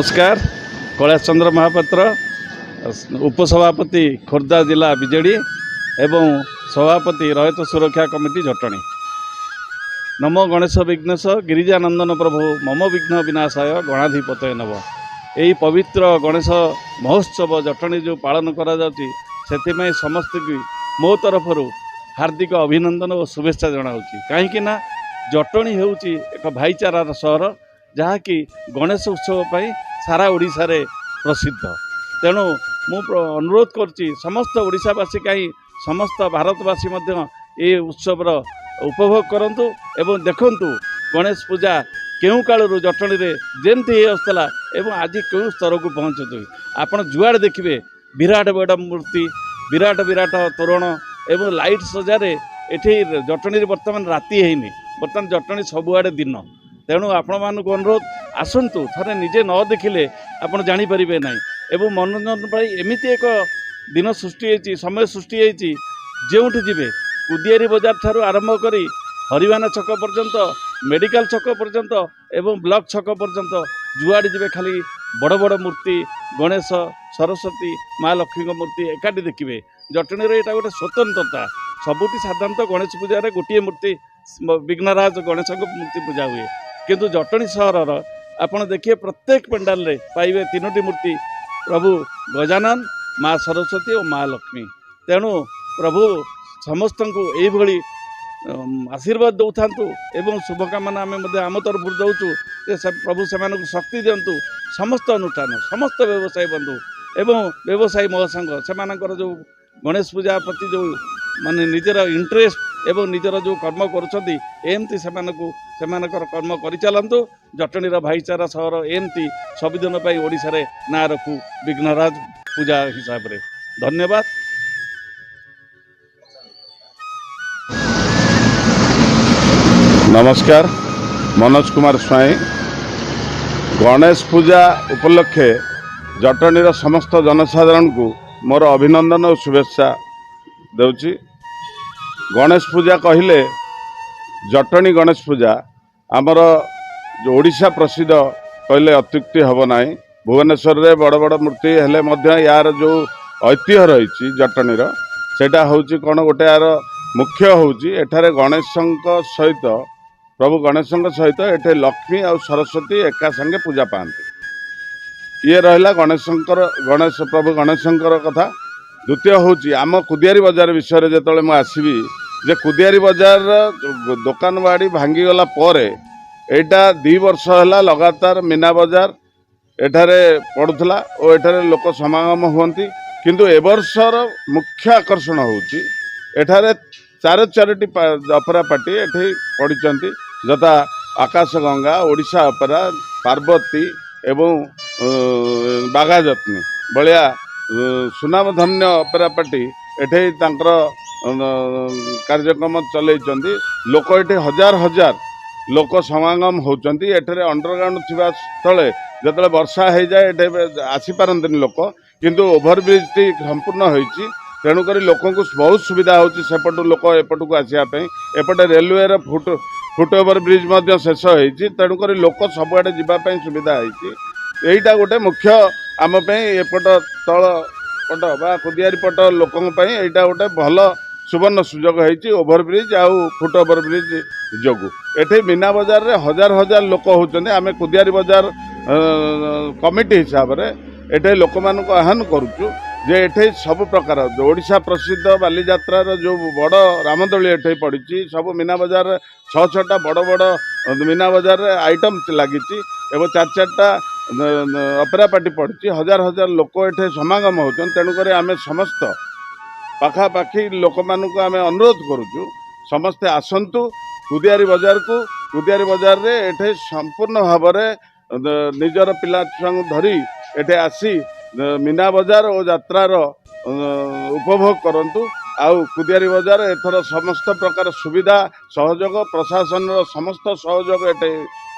ନମସ୍କାର। କୈଳାସ ଚନ୍ଦ୍ର ମହାପାତ୍ର, ଉପସଭାପତି, ଖୋର୍ଦ୍ଧା ଜିଲ୍ଲା ବିଜେଡ଼ି ଏବଂ ସଭାପତି, ରୟତ ସୁରକ୍ଷା କମିଟି, ଜଟଣୀ। ନମୋ ଗଣେଶ ବିଘ୍ନେଶ ଗିରିଜାନନ୍ଦନ ପ୍ରଭୁ, ମମ ବିଘ୍ନ ବିନାଶାୟ ଗଣାଧିପତୟ ନମଃ। ଏହି ପବିତ୍ର ଗଣେଶ ମହୋତ୍ସବ ଜଟଣୀ ଯେଉଁ ପାଳନ କରାଯାଉଛି, ସେଥିପାଇଁ ସମସ୍ତଙ୍କୁ ମୋ ତରଫରୁ ହାର୍ଦ୍ଦିକ ଅଭିନନ୍ଦନ ଓ ଶୁଭେଚ୍ଛା ଜଣାଉଛି। କାହିଁକି ନା ଜଟଣୀ ହେଉଛି ଏକ ଭାଇଚାରାର ସହର, ଯାହାକି ଗଣେଶ ଉତ୍ସବ ପାଇଁ ସାରା ଓଡ଼ିଶାରେ ପ୍ରସିଦ୍ଧ। ତେଣୁ ମୁଁ ଅନୁରୋଧ କରୁଛି, ସମସ୍ତ ଓଡ଼ିଶାବାସୀ କାହିଁ, ସମସ୍ତ ଭାରତବାସୀ ମଧ୍ୟ ଏ ଉତ୍ସବର ଉପଭୋଗ କରନ୍ତୁ ଏବଂ ଦେଖନ୍ତୁ ଗଣେଶ ପୂଜା କେଉଁ କାଳରୁ ଜଟଣୀରେ ଯେମିତି ହେଇ ଆସୁଥିଲା ଏବଂ ଆଜି କେଉଁ ସ୍ତରକୁ ପହଞ୍ଚୁଛି। ଆପଣ ଯୁଆଡ଼େ ଦେଖିବେ ବିରାଟ ବଡ଼ ମୂର୍ତ୍ତି, ବିରାଟ ବିରାଟ ତୋରଣ ଏବଂ ଲାଇଟ୍ ସଜାରେ। ଏଠି ଜଟଣୀରେ ବର୍ତ୍ତମାନ ରାତି ହେଇନି, ବର୍ତ୍ତମାନ ଜଟଣୀ ସବୁଆଡ଼େ ଦିନ। ତେଣୁ ଆପଣମାନଙ୍କୁ ଅନୁରୋଧ, ଆସନ୍ତୁ ଥରେ, ନିଜେ ନ ଦେଖିଲେ ଆପଣ ଜାଣିପାରିବେ ନାହିଁ। ଏବଂ ମନୋରଞ୍ଜନ ପାଇଁ ଏମିତି ଏକ ଦିନ ସୃଷ୍ଟି ହେଇଛି, ସମୟ ସୃଷ୍ଟି ହେଇଛି, ଯେଉଁଠି ଯିବେ କୁଦିଆରୀ ବଜାର ଠାରୁ ଆରମ୍ଭ କରି ହରିବାନା ଛକ ପର୍ଯ୍ୟନ୍ତ, ମେଡ଼ିକାଲ ଛକ ପର୍ଯ୍ୟନ୍ତ ଏବଂ ବ୍ଲକ ଛକ ପର୍ଯ୍ୟନ୍ତ, ଯୁଆଡ଼େ ଯିବେ ଖାଲି ବଡ଼ ବଡ଼ ମୂର୍ତ୍ତି, ଗଣେଶ, ସରସ୍ୱତୀ, ମା ଲକ୍ଷ୍ମୀଙ୍କ ମୂର୍ତ୍ତି ଏକାଠି ଦେଖିବେ। ଜଟଣୀର ଏଇଟା ଗୋଟେ ସ୍ୱତନ୍ତ୍ରତା। ସବୁଠି ସାଧାରଣତଃ ଗଣେଶ ପୂଜାରେ ଗୋଟିଏ ମୂର୍ତ୍ତି, ବିଘ୍ନରାଜ ଗଣେଶଙ୍କ ମୂର୍ତ୍ତି ପୂଜା ହୁଏ। କିନ୍ତୁ ଜଟଣୀ ସହରର ଆପଣ ଦେଖିବେ, ପ୍ରତ୍ୟେକ ପେଣ୍ଡାଲରେ ପାଇବେ ତିନୋଟି ମୂର୍ତ୍ତି, ପ୍ରଭୁ ଗଜାନନ, ମା ସରସ୍ୱତୀ ଓ ମା ଲକ୍ଷ୍ମୀ। ତେଣୁ ପ୍ରଭୁ ସମସ୍ତଙ୍କୁ ଏଇଭଳି ଆଶୀର୍ବାଦ ଦେଉଥାନ୍ତୁ ଏବଂ ଶୁଭକାମନା ଆମେ ମଧ୍ୟ ଆମ ତରଫରୁ ଦେଉଛୁ ଯେ ପ୍ରଭୁ ସେମାନଙ୍କୁ ଶକ୍ତି ଦିଅନ୍ତୁ। ସମସ୍ତ ଅନୁଷ୍ଠାନ, ସମସ୍ତ ବ୍ୟବସାୟୀ ବନ୍ଧୁ ଏବଂ ବ୍ୟବସାୟୀ ମହାସଂଘ, ସେମାନଙ୍କର ଯେଉଁ ଗଣେଶ ପୂଜା ପ୍ରତି ଯେଉଁ ମାନେ ନିଜର ଇଣ୍ଟରେଷ୍ଟ ଏବଂ ନିଜର ଯେଉଁ କର୍ମ କରୁଛନ୍ତି, ଏମିତି ସେମାନଙ୍କୁ ସେମାନଙ୍କର କର୍ମ କରିଚାଲନ୍ତୁ। ଜଟଣୀର ଭାଇଚାରା ସହର ଏମିତି ସବୁଦିନ ପାଇଁ ଓଡ଼ିଶାରେ ନାଁ ରଖୁ ବିଘ୍ନରାଜ ପୂଜା ହିସାବରେ। ଧନ୍ୟବାଦ। ନମସ୍କାର, ମନୋଜ କୁମାର ସ୍ୱାଇଁ। ଗଣେଶ ପୂଜା ଉପଲକ୍ଷେ ଜଟଣୀର ସମସ୍ତ ଜନସାଧାରଣଙ୍କୁ ମୋର ଅଭିନନ୍ଦନ ଓ ଶୁଭେଚ୍ଛା ଦେଉଛି। ଗଣେଶ ପୂଜା କହିଲେ ଜଟଣୀ ଗଣେଶ ପୂଜା ଆମର ଯେଉଁ ଓଡ଼ିଶା ପ୍ରସିଦ୍ଧ କହିଲେ ଅତ୍ୟୁକ୍ତି ହେବ ନାହିଁ। ଭୁବନେଶ୍ୱରରେ ବଡ଼ ବଡ଼ ମୂର୍ତ୍ତି ହେଲେ ମଧ୍ୟ ୟାର ଯେଉଁ ଐତିହ୍ୟ ରହିଛି ଜଟଣୀର, ସେଇଟା ହେଉଛି କ'ଣ ଗୋଟେ, ୟାର ମୁଖ୍ୟ ହେଉଛି ଏଠାରେ ଗଣେଶଙ୍କ ସହିତ, ପ୍ରଭୁ ଗଣେଶଙ୍କ ସହିତ ଏଠି ଲକ୍ଷ୍ମୀ ଆଉ ସରସ୍ୱତୀ ଏକା ସାଙ୍ଗେ ପୂଜା ପାଆନ୍ତି। ଇଏ ରହିଲା ଗଣେଶଙ୍କର, ଗଣେଶ, ପ୍ରଭୁ ଗଣେଶଙ୍କର କଥା। ଦ୍ୱିତୀୟ ହେଉଛି ଆମ କୁଦିଆରୀ ବଜାର ବିଷୟରେ ଯେତେବେଳେ ମୁଁ ଆସିବି ଯେ କୁଦିଆରୀ ବଜାରର ଦୋକାନ ବାଡ଼ି ଭାଙ୍ଗିଗଲା ପରେ ଏଇଟା 2 ବର୍ଷ ହେଲା ଲଗାତାର ମୀନା ବଜାର ଏଠାରେ ପଡ଼ୁଥିଲା ଓ ଏଠାରେ ଲୋକ ସମାଗମ ହୁଅନ୍ତି। କିନ୍ତୁ ଏ ବର୍ଷର ମୁଖ୍ୟ ଆକର୍ଷଣ ହେଉଛି ଏଠାରେ ଚାରି ଚାରୋଟି ଅପେରା ପାର୍ଟି ଏଠି ପଡ଼ିଛନ୍ତି, ଯଥା ଆକାଶଗଙ୍ଗା, ଓଡ଼ିଶା ଅପେରା, ପାର୍ବତୀ ଏବଂ ବାଘାଯତ୍ନୀ ଭଳିଆ ସୁନାମଧନ୍ୟ ଅପେରା ପାର୍ଟି ଏଠି ତାଙ୍କର କାର୍ଯ୍ୟକ୍ରମ ଚଲେଇଛନ୍ତି। ଲୋକ ଏଠି ହଜାର ହଜାର ଲୋକ ସମାଗମ ହେଉଛନ୍ତି। ଏଠାରେ ଅଣ୍ଡରଗ୍ରାଉଣ୍ଡ ଥିବା ସ୍ଥଳେ ଯେତେବେଳେ ବର୍ଷା ହେଇଯାଏ, ଏଠି ଆସିପାରନ୍ତିନି ଲୋକ। କିନ୍ତୁ ଓଭରବ୍ରିଜଟି ସମ୍ପୂର୍ଣ୍ଣ ହୋଇଛି, ତେଣୁକରି ଲୋକଙ୍କୁ ବହୁତ ସୁବିଧା ହେଉଛି ସେପଟୁ ଲୋକ ଏପଟକୁ ଆସିବା ପାଇଁ। ଏପଟେ ରେଲୱେର ଫୁଟ ଓଭର ବ୍ରିଜ ମଧ୍ୟ ଶେଷ ହେଇଛି, ତେଣୁକରି ଲୋକ ସବୁଆଡ଼େ ଯିବା ପାଇଁ ସୁବିଧା ହେଇଛି। ଏଇଟା ଗୋଟେ ମୁଖ୍ୟ ଆମ ପାଇଁ, ଏପଟ ତଳ ପଟ ବା କୁଦିଆରୀ ପଟ ଲୋକଙ୍କ ପାଇଁ ଏଇଟା ଗୋଟେ ଭଲ ସୁବର୍ଣ୍ଣ ସୁଯୋଗ ହେଇଛି ଓଭରବ୍ରିଜ ଆଉ ଫୁଟ ଓଭର ବ୍ରିଜ ଯୋଗୁଁ। ଏଠି ମୀନା ବଜାରରେ ହଜାର ହଜାର ଲୋକ ହେଉଛନ୍ତି। ଆମେ କୁଦିଆରୀ ବଜାର କମିଟି ହିସାବରେ ଏଠି ଲୋକମାନଙ୍କୁ ଆହ୍ୱାନ କରୁଛୁ ଯେ ଏଠି ସବୁ ପ୍ରକାର ଓଡ଼ିଶା ପ୍ରସିଦ୍ଧ ବାଲିଯାତ୍ରାର ଯେଉଁ ବଡ଼ ରାମଦୋଳି ଏଠି ପଡ଼ିଛି, ସବୁ ମୀନା ବଜାରରେ ଛଅ ଛଅଟା ବଡ଼ ବଡ଼ ମୀନା ବଜାରରେ ଆଇଟମ୍ ଲାଗିଛି ଏବଂ ଚାରି ଚାରିଟା ଅପେରା ପାର୍ଟି ପଡ଼ିଛି। ହଜାର ହଜାର ଲୋକ ଏଠି ସମାଗମ ହେଉଛନ୍ତି। ତେଣୁକରି ଆମେ ସମସ୍ତ ପାଖାପାଖି ଲୋକମାନଙ୍କୁ ଆମେ ଅନୁରୋଧ କରୁଛୁ, ସମସ୍ତେ ଆସନ୍ତୁ କୁଦିଆରୀ ବଜାରକୁ। କୁଦିଆରୀ ବଜାରରେ ଏଠି ସମ୍ପୂର୍ଣ୍ଣ ଭାବରେ ନିଜର ପିଲା ଛୁଆଙ୍କୁ ଧରି ଏଠି ଆସି ମୀନା ବଜାର ଓ ଯାତ୍ରାର ଉପଭୋଗ କରନ୍ତୁ। ଆଉ କୁଦିଆରୀ ବଜାର ଏଥର ସମସ୍ତ ପ୍ରକାର ସୁବିଧା ସହଯୋଗ, ପ୍ରଶାସନର ସମସ୍ତ ସହଯୋଗ ଏଠି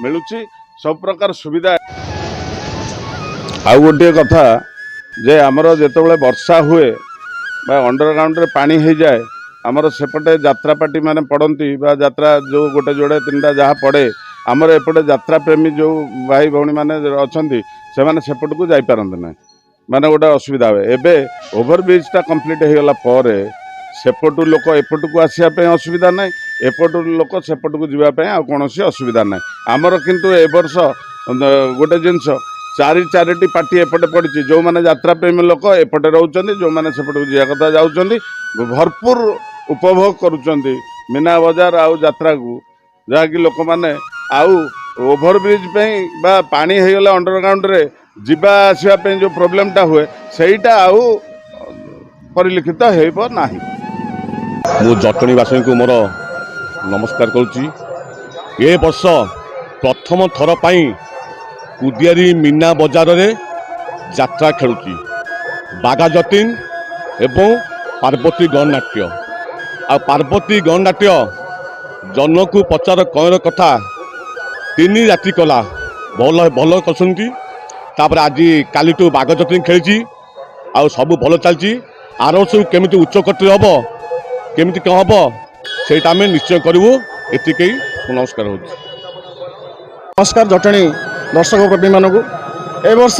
ମିଳୁଛି, ସବୁ ପ୍ରକାର ସୁବିଧା। ଆଉ ଗୋଟିଏ କଥା ଯେ ଆମର ଯେତେବେଳେ ବର୍ଷା ହୁଏ ବା ଅଣ୍ଡରଗ୍ରାଉଣ୍ଡରେ ପାଣି ହେଇଯାଏ, ଆମର ସେପଟେ ଯାତ୍ରା ପାର୍ଟି ମାନେ ପଡ଼ନ୍ତି ବା ଯାତ୍ରା ଯେଉଁ ଗୋଟେ ଯୋଡ଼େ ତିନିଟା ଯାହା ପଡ଼େ, ଆମର ଏପଟେ ଯାତ୍ରା ପ୍ରେମୀ ଯେଉଁ ଭାଇ ଭଉଣୀମାନେ ଅଛନ୍ତି, ସେମାନେ ସେପଟକୁ ଯାଇପାରନ୍ତି ନାହିଁ, ମାନେ ଗୋଟେ ଅସୁବିଧା ହୁଏ। ଏବେ ଓଭରବ୍ରିଜ୍ଟା କମ୍ପ୍ଲିଟ୍ ହେଇଗଲା ପରେ ସେପଟୁ ଲୋକ ଏପଟକୁ ଆସିବା ପାଇଁ ଅସୁବିଧା ନାହିଁ, ଏପଟୁ ଲୋକ ସେପଟକୁ ଯିବା ପାଇଁ ଆଉ କୌଣସି ଅସୁବିଧା ନାହିଁ ଆମର। କିନ୍ତୁ ଏ ବର୍ଷ ଗୋଟେ ଜିନିଷ, ଚାରି ଚାରିଟି ପାର୍ଟି ଏପଟେ ପଡ଼ିଛି। ଯେଉଁମାନେ ଯାତ୍ରା ପ୍ରେମୀ ଲୋକ ଏପଟେ ରହୁଛନ୍ତି, ଯେଉଁମାନେ ସେପଟକୁ ଯିବା କଥା ଯାଉଛନ୍ତି, ଭରପୁର ଉପଭୋଗ କରୁଛନ୍ତି ମୀନା ବଜାର ଆଉ ଯାତ୍ରାକୁ। ଯାହାକି ଲୋକମାନେ ଆଉ ଓଭରବ୍ରିଜ୍ ପାଇଁ ବା ପାଣି ହେଇଗଲେ ଅଣ୍ଡରଗ୍ରାଉଣ୍ଡରେ ଯିବା ଆସିବା ପାଇଁ ଯେଉଁ ପ୍ରୋବ୍ଲେମଟା ହୁଏ, ସେଇଟା ଆଉ ପରିଲକ୍ଷିତ ହେବ ନାହିଁ। ମୁଁ ଜଟଣୀବାସୀଙ୍କୁ ମୋର ନମସ୍କାର କରୁଛି। ଏ ବର୍ଷ ପ୍ରଥମ ଥର ପାଇଁ କୁଦିଆରୀ ମୀନା ବଜାରରେ ଯାତ୍ରା ଖେଳୁଛି ବାଘା ଯତୀନ ଏବଂ ପାର୍ବତୀ ଗଣନାଟ୍ୟ। ଆଉ ପାର୍ବତୀ ଗଣନାଟ୍ୟ ଜନକୁ ପଚାର କଇଁର କଥା 3 ରାତି କଲା, ଭଲ ଭଲ କରୁଛନ୍ତି। ତାପରେ ଆଜି କାଲିଠୁ ବାଘ ଯତୀନ ଖେଳିଛି ଆଉ ସବୁ ଭଲ ଚାଲିଛି। ଆର ବର୍ଷକୁ କେମିତି ଉଚ୍ଚ କୋଟିର ହେବ, କେମିତି କ'ଣ ହେବ, ସେଇଟା ଆମେ ନିଶ୍ଚୟ କରିବୁ। ଏତିକି ମୁଁ ନମସ୍କାର ହେଉଛି। ନମସ୍କାର ଜଟଣୀ ଦର୍ଶକ ପ୍ରେମୀମାନଙ୍କୁ। ଏ ବର୍ଷ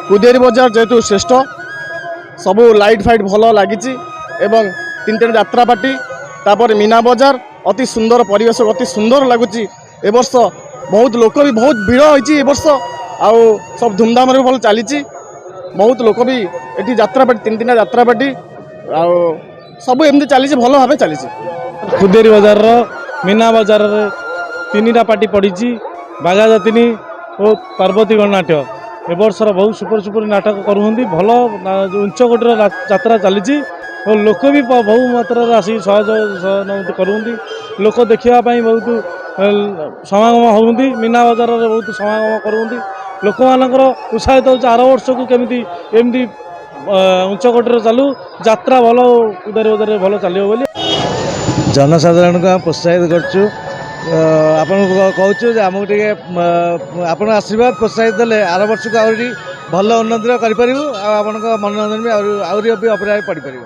କୁଦିଆରୀ ବଜାର ଯେହେତୁ ଶ୍ରେଷ୍ଠ, ସବୁ ଲାଇଟ୍ ଫାଇଟ୍ ଭଲ ଲାଗିଛି ଏବଂ ତିନି ତିନି ଯାତ୍ରା ପାର୍ଟି, ତାପରେ ମୀନା ବଜାର, ଅତି ସୁନ୍ଦର ପରିବେଶ, ଅତି ସୁନ୍ଦର ଲାଗୁଛି। ଏ ବର୍ଷ ବହୁତ ଲୋକ ବି, ବହୁତ ଭିଡ଼ ହୋଇଛି ଏ ବର୍ଷ ଆଉ ସବୁ ଧୁମଧାମରେ ବି ଭଲ ଚାଲିଛି। ବହୁତ ଲୋକ ବି ଏଠି, ଯାତ୍ରା ପାର୍ଟି, ତିନି ତିନିଟା ଯାତ୍ରା ପାର୍ଟି ଆଉ ସବୁ ଏମିତି ଚାଲିଛି, ଭଲ ଭାବେ ଚାଲିଛି। କୁଦିଆରୀ ବଜାରର ମୀନା ବଜାରରେ ତିନିଟା ପାର୍ଟି ପଡ଼ିଛି, ବାଘା ଯତିନୀ ଓ ପାର୍ବତୀ ଗଣନାଟ୍ୟ। ଏ ବର୍ଷର ବହୁତ ସୁପର ସୁପର ନାଟକ କରୁଛନ୍ତି, ଭଲ ଉଚ୍ଚ କୋଟିର ଯାତ୍ରା ଚାଲିଛି ଓ ଲୋକ ବି ବହୁ ମାତ୍ରାରେ ଆସିକି ସହଯୋଗ କରୁଛନ୍ତି। ଲୋକ ଦେଖିବା ପାଇଁ ବହୁତ ସମାଗମ ହେଉଛନ୍ତି, ମୀନା ବଜାରରେ ବହୁତ ସମାଗମ କରୁଛନ୍ତି। ଲୋକମାନଙ୍କର ଉତ୍ସାହିତ ହେଉଛି ଆର ବର୍ଷକୁ କେମିତି ଏମିତି ଉଚ୍ଚ କୋଟିର ଚାଲୁ ଯାତ୍ରା, ଭଲ କୁଦିଆରୀ ବଜାରରେ ଭଲ ଚାଲିବ ବୋଲି। ଜନସାଧାରଣଙ୍କୁ ଆମେ ପ୍ରୋତ୍ସାହିତ କରୁଛୁ, ଆପଣଙ୍କୁ କହୁଛୁ ଯେ ଆମକୁ ଟିକେ ଆପଣ ଆଶୀର୍ବାଦ ପ୍ରୋତ୍ସାହିତ ଦେଲେ ଆର ବର୍ଷକୁ ଆହୁରି ଭଲ ଉନ୍ନତିର କରିପାରିବୁ ଆଉ ଆପଣଙ୍କ ମନୋରଞ୍ଜନ ବି ଆହୁରି ଆହୁରି ବି ଅପରାଧ ପଡ଼ିପାରିବ।